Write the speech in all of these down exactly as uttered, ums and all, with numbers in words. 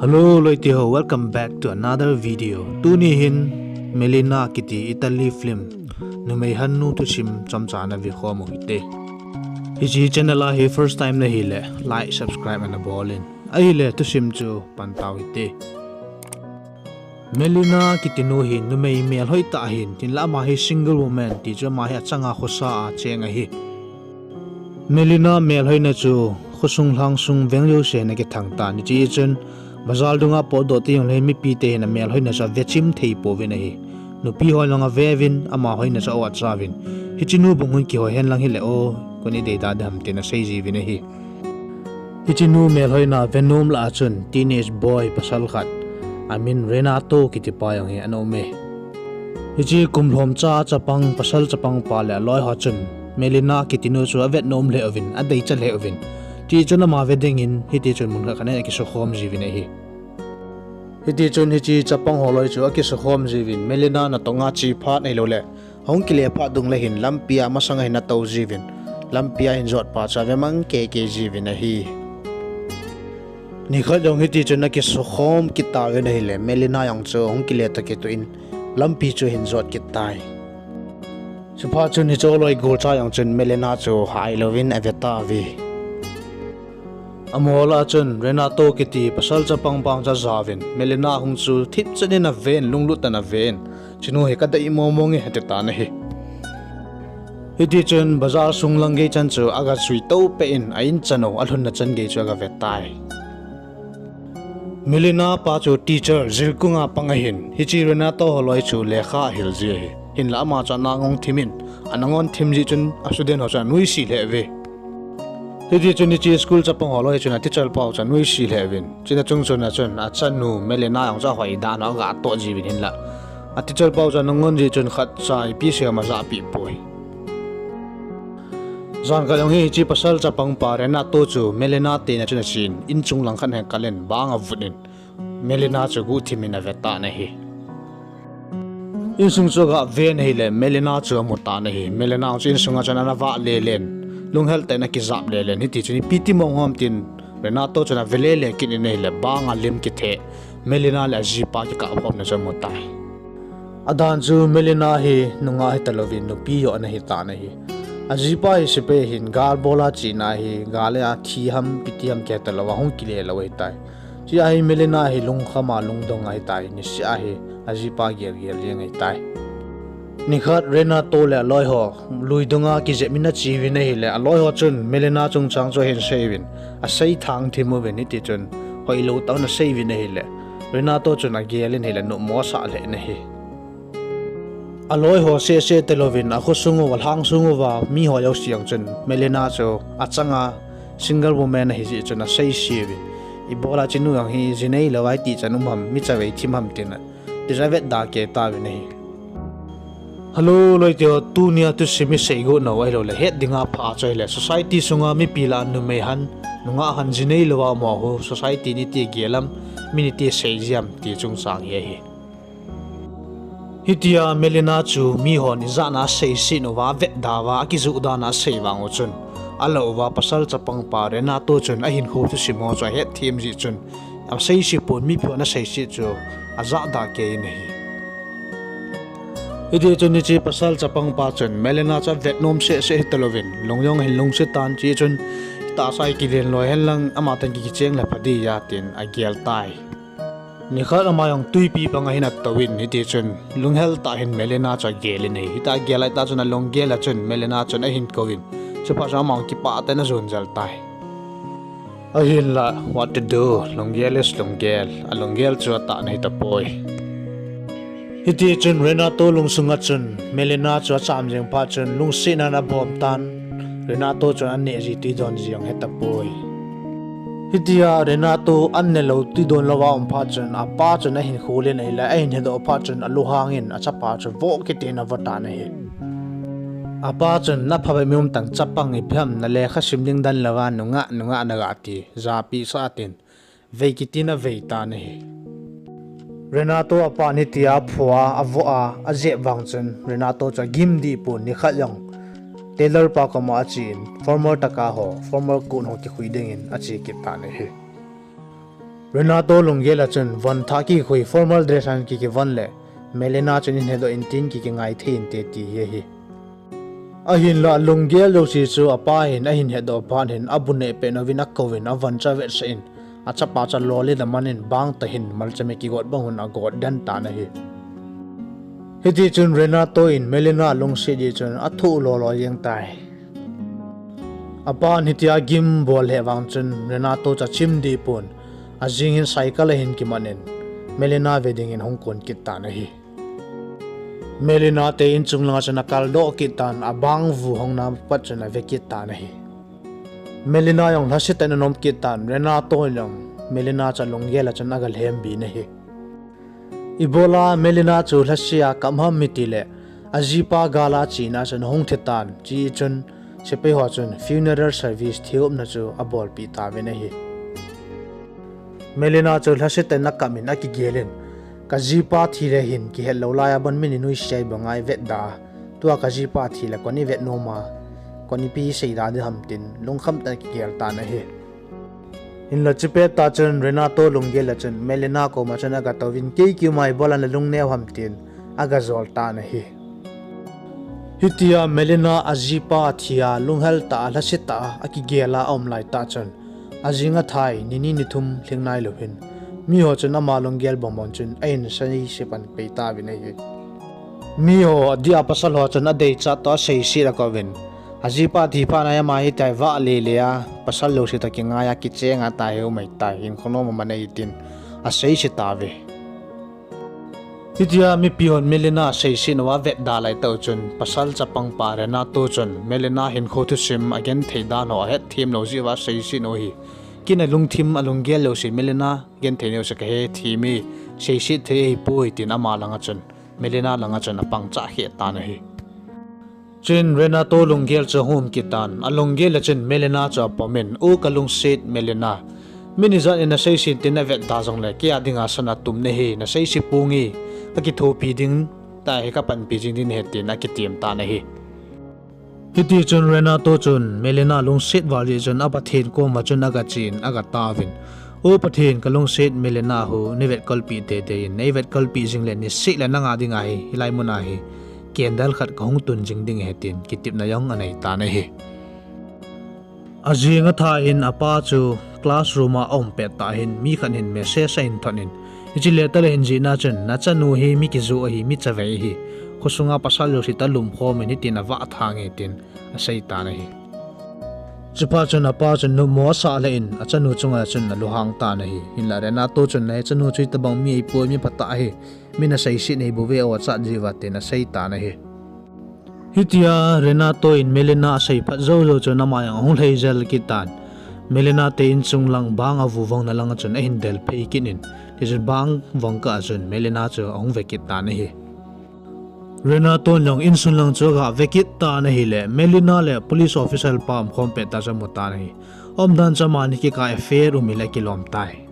Hello, loite ho, welcome back to another video. Tuni hin Melina kiti Italy film numei hannu thusim chomcha ana vekhom u hite. Hiche channel a hi first time nahi le, like, subscribe ana bol in. Ahile thusim chu pan tau hite. Melina kiti nu hi numei melhoi tah ahin, hinla ama hi single woman ti chu ama hi achanga khosa a cheng ahi. Melina melhoina chu khosung lhangsung veng jouse hin akithang tan, hiche chun bazar dunga potdoh te jongle mipi te hin amelhoina chu avechim thei pouvin ahi. Nupi hon jong aveuvin, ama hoina chu aocha uvin. Hiche nu bang hung kihoi hen lang hile o, koi deida ding ham tin asei jiuvin ahi. Hiche nu melhoina venom lah a chun teenage boy pasal khat amin Renato kiti pa jong hi ana um e. Hiche kum lhomcha chapang, pasal chapang pa le aloi ho chun Melina kiti nu chu avetnom lheh uvin, adeicha lheh uvin. Hiche chun ama ve dingin hiti chun mun khat khat in akisukhom jiuvin ahi. Hiti chun hiche chapang ho loi chu akisukhom jiuvin, Melina natonga che phat ahiloule ahung kile phat dungle hin lampia masanga hin atou jiuvin, lampia hin jot pa chu ave mang keikei jiuvin ahi. Nikhat jong hiti chun akisukhom kit tauvin ahile, Melina jong chu ahung kile toh kitoh in lampi chu ahin jot kit tai. Chuphat chun hiche loi golcha jong chun Melina chu hailouvin ave tauve. Amaho lah a chun Renato kiti pasal chapang bang chu ajauvin, Melina hung chu thipchet in aven, lunglut tah in aven, hiche nu hi kadei mong mong e ati tan ahi. Hiti chun bazar sung lang gei chan chu aga jui tou peh in a in chan u alhunna chan gei chu aga ve tai. Melina pa chu teacher, jilkunga pang ahin, hiche Renato ho loi chu lekha ahil ji ahi. Hinla ama chu ana ngong thim in, ana ngong thim jeh chun a student ho chu anuisat lheh uve. Hiti chun hiche school chapang ho loi chun a teacher pa chu anuisat lheh uvin, chuna chung chun achun achanu Melina jong chu ahoi dan u aga toh jiuvin hinla a teacher pa chu ana ngong jeh chun khatcha ipi sei ham ajahpeh poi. Jan khat jong hi hiche pasal chapang pa Renato chu Melina te in a chun achen, inchung lang khat hin akal in bang avut in Melina chu guhthim in ave tan ahi. Insung chu aga ven ahile Melina chu amu tan ahi. Melina chu insunga chun ana vah lelen, lunghel tah in akijap lelen, hiti chun ipi ti mong ham tin Renato chun ave lele kit in ahile bang a lim kithe Melina le ajipa kikap khomna chu amu tai. Adan chu Melina hi nungah hitalouvin nupi joh ana hitan ahi. Ajipa hi sepai ahin, gal bol a chena ahi, gal a thi ham, ipi ti ham kihe talouva hung kile lou ahitai. Chua hi Melina hi lungkham a lungdong ahitai, niseh a hi ajipa gelgel jeng ahitai. Nikhat Renato le aloi ho lui dunga kijep in acheuvin ahile, aloi ho chun Melina chungchang chu ahin seiuvin, asei thang thim uvin, hiti chun hoilou tah in aseiuvin ahile, Renato chun agel in ahile nuhmo asah lheh in ahi. Aloi ho seh seh talouvin, akhosung uva, alhangsung uva miho jouse jong chun Melina chu achanga single woman ahi jeh chun aseise uvin, ibola hichenu jong hi jinei louva itih chan um ham, mi chavei thim ham tin a, ti chu avetda kei tauvin ahi. Hello, loite ho, tunia thusim isei got nau ahiloule het dinga pha chu ahile, society sunga mipi lah a numei han, nungah han jinei louva um ho society in iti gel am, min iti sei ji am ti chungchang hi ahi. Hitia Melina chu mihon ijat na aseiset uva, avetda uva, akijoh dan a asei vang u chun, alah uva pasal chapang pa Renato chun ahinkho thusim ho chu ahetthem jeh chun, aseise pon, mipi hon aseiset chu ajahda kei in ahi. Hiti chun hiche pasal chapang pa chun Melina chu avetnom seh seh hitalouvin, lung jong ahin lungset tan, hiche chun tahsa a kilen loi hen lang ama toh kicheng le pha ding ahi tin agel tai. Nikhat ama jong twipi pang ahin atouvin, hiti chun lunghel tah in Melina chu agel in ahi. Hitia agel laitah chun alunggel a chun Melina chun ahin kouvin, chuphat chun ama jong kipah tah in ajon jel tai. Ahinla, what to do, lunggel is lunggel, alunggel chu atahna ahitapoi. Hiti chun Renato lungsunga chun Melina chu acham jeng phat chun lungsetna in abom tan, Renato chun an neh ji twi don ji jong ahetapoi. Hitia Renato an ne lou twi don louva aum phat chun apa chun ahin khol in ahile, ahin hedoh phat chun alunghang in achapa chu vo kiti in avo tan ahi. Apa chun, napha bep mi um tang chapang, ipi ham nalekha sim ding dan louva nungah nungah naga ti, japeh sah tin vei kiti in avei tan ahi. Renato apan hitia aphoh a, avoh a, ajep vang chun Renato chu agim dehpon, nikhat jong tailor pa koma achen formal taka ho, formal coat ho kikhui dingin ache kit tan ahi. Renato lunggel a chun von thah kikhui formal dress a kikivon le Melina chun in hedoh in tin kikingai thei inte ti hi ahi. Ahinlah lunggel jouse chu apa hin ahin hedoh phat hin abu neh pet uvin akouvin avon chu avetsah in achapa chu alol in aman in bang tah hin malchame kigot bang un agot den tan ahi. Hitichun Renato in Melina lungset jeh chun athoh lolo jeng tai. Apan hitia gimbol lheh vang chun Renato chu achim deh pon, ajing hin cycle ahin kiman in Melina ve dingin ahung kon kit tan ahi. Melina te inchung langa chun akaldoh kit tan, abang vu hongna pat chun ave kit tan ahi. Melina jong lhasetah in anom kit tan, Renato jong Melina chu alunggel a chun agalhem bin ahi. Ibola Melina chu lhase a kap ham itile, ajipa gal a chena chun ahung thi tan, chuin sepai ho chun funeral service thiopna chu abolpeh tauvin ahi. Melina chu lhasetah in akap in akigel in, kajipa thi le hin kihet lou lai a bon min inuisat banga ivetda a, tua kajipa thi le kon ivet nom a, kon ipi seida ding ham tin lungkham tah in akigel tan ahi. Hinla chupet tah chun Renato lunggel a chun Melina koma chun agatouvin, kei kiuma ibola nalung neo ham tin agajol tan ahi. Hitia Melina ajipa athi a lunghel tah a lhasetah a akigel a aum laitah chun, ajing athai nini nithum lhing nailou hin, miho chun ama lunggel bonbon chun ahin seise pan pei tauvin ahi. Miho adeh a pasal ho chun adeichat toh aseiset akouvin, ajipa thi phat a ama hitia vah lele a pasal jouse toh kingai a kicheng a tai, umei tai, hinkho nom aman ahi tin aseise tauve. Hitia mipi hon Melina aseiset uva avetda laitah u chun pasal chapangpa Renato chun Melina hinkho thusim agenthei dan ho ahetthem lou jeh uva aseiset u ahi. Kin alungthim alunggel jouse Melina genthei neocha kahethem e, seiset thei ahipoi tin ama langa chun, Melina langa chun apangchah kheh tan ahi. Chuin Renato lunggel chu ahung um kit tan, alunggel a chun Melina chu apom in, o kalungset Melina, min ijat in naseiset tin navetda jongle kei a dinga sana tum nahi, naseise ponge, kakithopi ding tahi, kapanpi jing ding nahi tin akitem tan ahi. Hitichun Renato chun Melina lungset val jeh chun a Pathen koma chun agachen agataovin, o Pathen, kalungset Melina hu neivetkolpeh teitei in, neivetkolpeh jing le niseh le nanga dinga hi hilai muna hi candle khat kahung tun jing ding ahi tin kitepna jong anei tan ahi. Ajing athah in apa chu classroom a aum pet tah hin mi khat hin message ahin thot in, hiche letter a hin jihna chun, nachanu hi mi kijoh ahi, mi chavei ahi, khosunga pasal jouse toh lumkhom in hitin avah thang e tin asei tan ahi. Chuphat chun apa chun nopmo asah lheh in achanu chunga chun alunghang tan ahi. Hinla Renato chun, nachanu chu hitobang mi ahipoi, mi phatah ahi, min aseiset nahi bouve, o achat jeh uva tin asei tan ahi. Hitia Renato in Melina asei phat joujou chun ama jong ahung lhai jel kit tan. Melina te inchung lang bang avu vongna langa chun ahin del phei kit in, tichun bang vong kah a chun Melina chu ahung ve kit tan ahi. Renato in jong insun lang chu aga ve kit tan ahile, Melina le police officer pa umkhom pet tah chu amu tan ahi. Aumdan chu amani kikah a affair um hile akilom tai.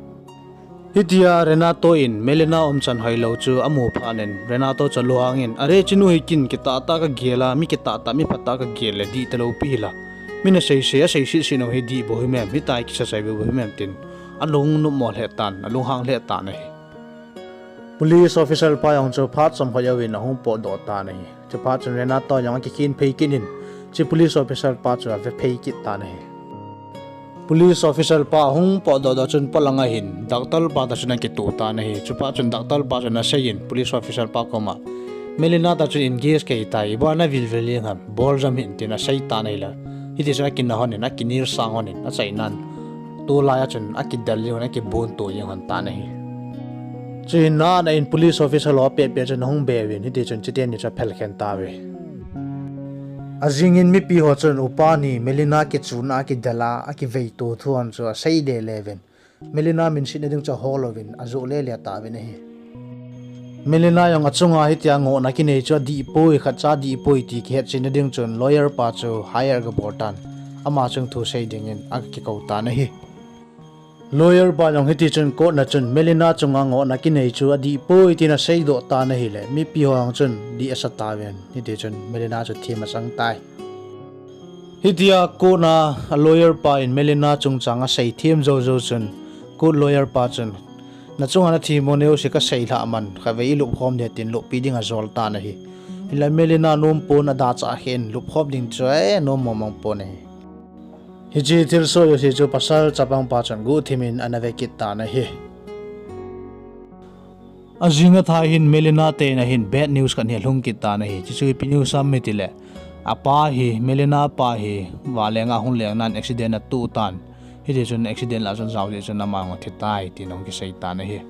Hitia Renato in Melina umchan hoilou chu amu phat in Renato chu alunghang in, are, hichenu hi kin kitahtah kagel a, mi kitahtah, mi phatah kagel le dih talou pi hila, min aseise, aseiset set u hi dih bou himem, hitia hi kisa chai bou himem tin alung nopmo lheh tan, alunghang lheh tan ahi. Police officer pa jong chu phat chomkhat jouvin ahung potdoh tan ahi. Chuphat chun Renato jong akikhen phei kit in, hiche police officer pa chu ave phei kit tan ahi. Police officer pa ahung potdoh doh chun polang a hin doctor pa toh chun akitoh tan ahi. Chuphat chun doctor pa chun asei in police officer pa koma, Melina toh chun engage kahitai, ibola navilvil jeng ham, bol jom hih in tin asei tan ahile, hitichun akinah lhon in, akinel sang lhon in, achainan tulai a chun akidel jeng lhon, akibonto jeng lhon tan ahi. Chuin ana in police officer ho pehpeh chun ahung be uvin, hitichun chuteni chu aphelkhen tauve. Ajing in mipi ho chun upa ni Melina kichuna a kidel a akiveito thu hon chu asei lele uvin, Melina minsetna ding chu ahol uvin, ajoh lele tauvin ahi. Melina jong achunga hitia ngohna kinei chu adihpoi, khatcha adihpoi ti kihetchetna ding chun lawyer pa chu hire agabol tan, ama chung thu sei dingin agakikou tan ahi. Lawyer pa jong hitichun court na chun Melina chunga ngohna kinei chu adihpoi tin aseidoh tan ahile, mipi ho jong chun dih asa tauvin, hitichun Melina chu them achang tai. Hitia court na a lawyer pa in Melina chungchang aseithem joujou chun Court lawyer pa chun, "Nachunga nathemmo neocha kaseilhah man, khatvei ilupkhom ding," tin luppi ding ajol tan ahi. Hinla Melina nom pon adalhah khen, lupkhom ding chu anom mong mong pon ahi. Hiche thilsoh jouse chu pasal chapang pa chun guhthim in ana ve kit tan ahi. Ajing athah hin Melina te in ahin bad news khat hi alhung kit tan ahi. Chuchu ipi news ham itileh, apa hi, Melina pa hi, valenga hung leng nan accident atoh tan. Hitichun accident lah chun ajao jeh chun ama jong athi tai, tin ahung kisei tan ahi.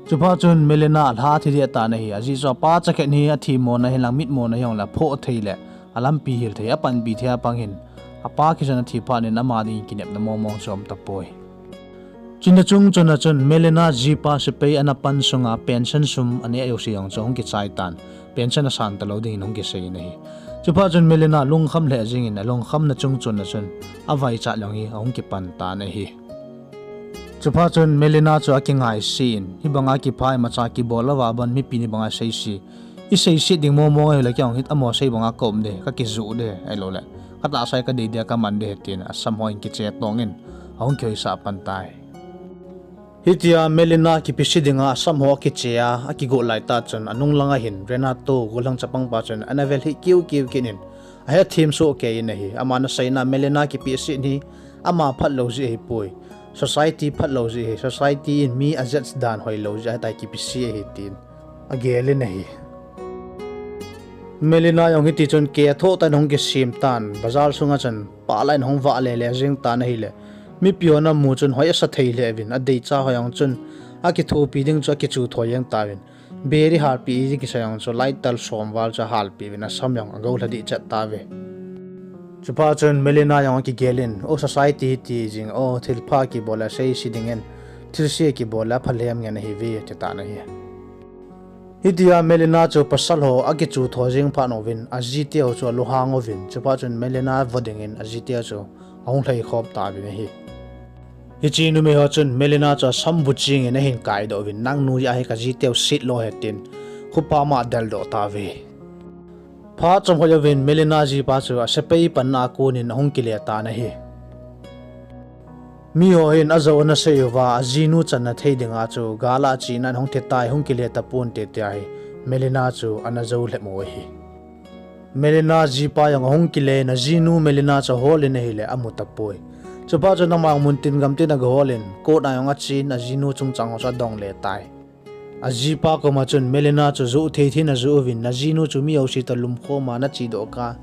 Chuphat chun Melina alha thi deh tan ahi. Ajeh chu apa chakhet hi athemmona hilang mitmona hijongle aphoh thei le alampi hil thei, apanpi thei apang hin, apa kisan athi phat in ama ding kinepna mong mong chu aum tapoi. Chuin achung chon a chun Melina jipa sepai ana pan sunga pension sum aneh jouse jong chu ahung kichai tan, pension asan talou dingin ahung kisei in ahi. Chuphat chun Melina lungkham lheh jengin alungkhamna chung chon a chun avaichat jong hi ahung kipan tan ahi. Chuphat chun Melina chu akingaise in, hibanga kipha imacha kibol louva ban mipi ni banga seise, iseiset ding mong mong ahile kei jong hi amaho sei banga kaum ding, kakijuh ding, ahiloule katahsa hi kadei dia kaman ding ahi, tin asam ho ahin kiche tongin ahung kihoisah pan tai. Hitia Melina kipise dinga asam ho akiche a, akigot laitah chun anung langa hin Renato, gollhang chapang pa chun ana vel hih kiu kiu kit in, ahethem soh kei in ahi. Aman aseina Melina kipehset hi ama phatlou jeh ahipoi, society phatlou jeh ahi, society in mi ajudge dan hoilou jeh ahitai, kipese ahi, tin agel in ahi. Melina jong hitichun kei athoh tah in ahung kisem tan, bazar sunga chun pahlah in ahung vah lele jeng tan ahile, mipi hon amu chun hoi asa thei lheh uvin, adeicha ho jong chun akithopi ding chu akichu thoi jeng tauvin, biri halpeh ding kisa jong chu lighter som val chu ahalpeh uvin, asam jong agollha deh chet tauve. Chuphat chun Melina jong akigel in, o society hiti jing, o thilpha kibol le seise dingin, thilse kibol le aphalhem ngen ahiuve, ati tan ahi. Hitia Melina chu pasal ho akichu thoi jeng phat uvin, ajiteu chu alunghang uvin, chuphat chun Melina vo dingin ajiteu chu ahung lhaikhom tauvin ahi. Hiche numei ho chun Melina chu asam bu chengin ahin kaidoh uvin, nangnu jeh a hi kajiteu setlou ahi, tin khupam a adeldoh tauve. Phat chomkhat jouvin Melina jipa chu asepai panna a konin ahung kile tan ahi. Miho hin ajou ana sei uva, ajinu channa thei dinga chu gal a chena in hung thi tai, hung kile taponte tia hi Melina chu ana jou lhep u ahi. Melina jipa jong ahung kile in, ajinu Melina chu ahol in ahile amu tapoi. Chuphat chun ama jong muntin gamtin agahol in, court a jong achen, ajinu chungchang ho chu adong le tai. Ajipa koma chun Melina chu joh thei thei in ajoh uvin, najinu chu mi jouse toh lumkhom a nachedoh kah,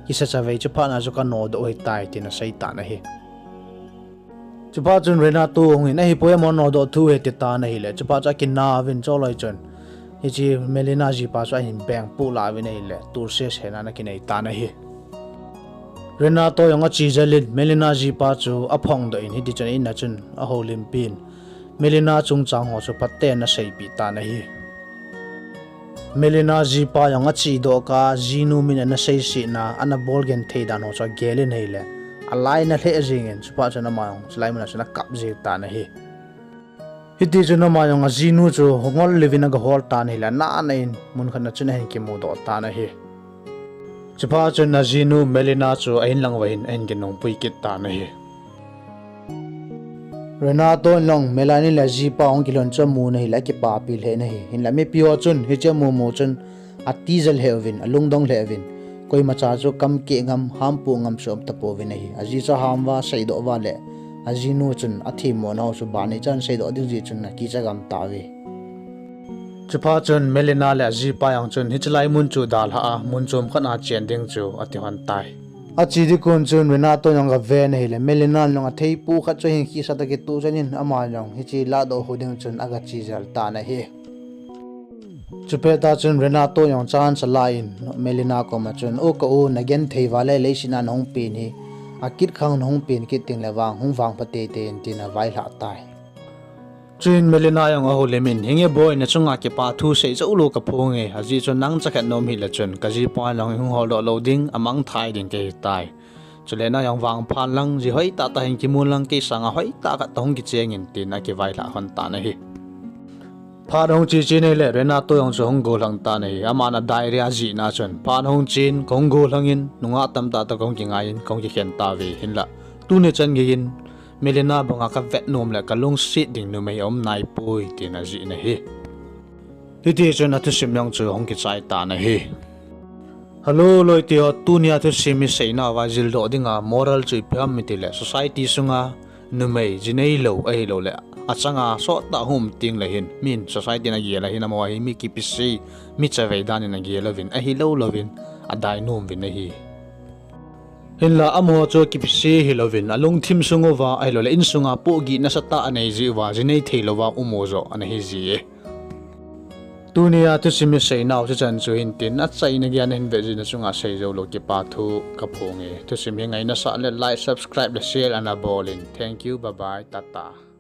kisa chavei chuphat na chu kanodoh u ahitai, tin asei tan ahi. Chuphat chun Renato ahungin, ahipoi, amahon nodoh thu ahi, ati tan ahile, chuphat chu akina uvin, chulai chun hiche Melina jipa chu ahin bengpoh lah uvin ahile, tolse sena ana kinei tan ahi. Renato jong ache jel in Melina jipa chu aphongdoh in, hitichun in a chun ahoulimpin, Melina chungchang ho chu phaten ana seipeh tan ahi. Melina jipa jong achedoh kah, jinu min ana seisetna, ana bol genthei dan ho chu agel in ahile, alai ana lheh jengin, chuphat chun ama jong chulai mun a chun akap jeng tan ahi. Hitichun ama jong ajinu chu ngol lheh in agahol tan ahile, ana ana in mun khat na chun ahin kimudoh tan ahi. Chuphat chun ajinu Melina chu ahin lang uva hin ahin kinungpui kit tan ahi. Renato in jong Melina le ajipa ahung kilhon chu amun ahile akipapi lheh in ahi. Hinla mipi ho chun hiche amu mu chun atija lheh uvin, alungdong lheh uvin, koimacha chu kamkeh ngam, hampoh ngam chu aum tapouvin ahi. Ajeh chu aham uva, aseidoh uva le ajinu chun athemmona ho chu banei chan seidoh ding jeh chun akicha gam tauve. Chuphat chun Melina le ajipa jong chun hiche lai mun chu dalhah a, mun chom khat a chen ding chu ati lhon tai. Ache ding kon chun Renato jong agaven ahile, Melina in jong atheipoh khat chu ahin khehsah tah kitoh chan in, ama jong hiche lahdoh ho ding chun agache jel tan ahi. Chupet tah chun Renato jong chance alan, Melina koma chun, O ka u, nagenthei uva le leiset a nahung pen hi, akitkhang nahung pen kit tengle vang, hung vangpha teitei in, tin availhah tai. Chuin Melina jong ahoulim in, Hinge boi, nachunga kipa thu sei joulou kaphonge, ajeh chu nang chakhet nom hile chun, kajipa in jong hung holdoh lou ding, amangthah ding kahitai. Chule nang jong vangphan lang, ji hoitah tah hin kimun lang, kei sanga hoitah khat toh hung kichengin, tin akivailhah lhon tan ahi. Phat ahung che chen ahile, Renato jong chu ahung gollhang tan ahi. Aman a diary a ajihna chun, phat ahung chen, kahung gollhang in, nungah tamtah toh kahung kingai in, kahung kikhen tauve, hinla tuni chan geiyin Melina banga kavet nom le kalungset ding numei aum naipoi, tin ajih in ahi. Hiti chun athusim jong chu hung kichai tan ahi. Hello loite ho, tunia thusim hi seinauva jildoh dinga moral chu ipi ham itile, society sunga numei ji neilou ahiloule achanga sottah hung um tengle hin, min society in agel ahin, amaho hi mi kipise, mi chavei dan in agel uvin, ahilou louvin adai nom uvin ahi. Hinla amaho chu kipise hilouvin, alungthim sung uva ahiloule insunga pohgih nasatah anei jeh uva ji nei theilouva um u joh ana hiji e. Tunia thusim hi seinau chu chan chu hintin, achaina geiya nahin vet jeh in nachunga sei joulou kipa thu kaphonge. Thusim hi ngaina sah le like, subscribe le share ana bol in. Thank you, bye bye, tata.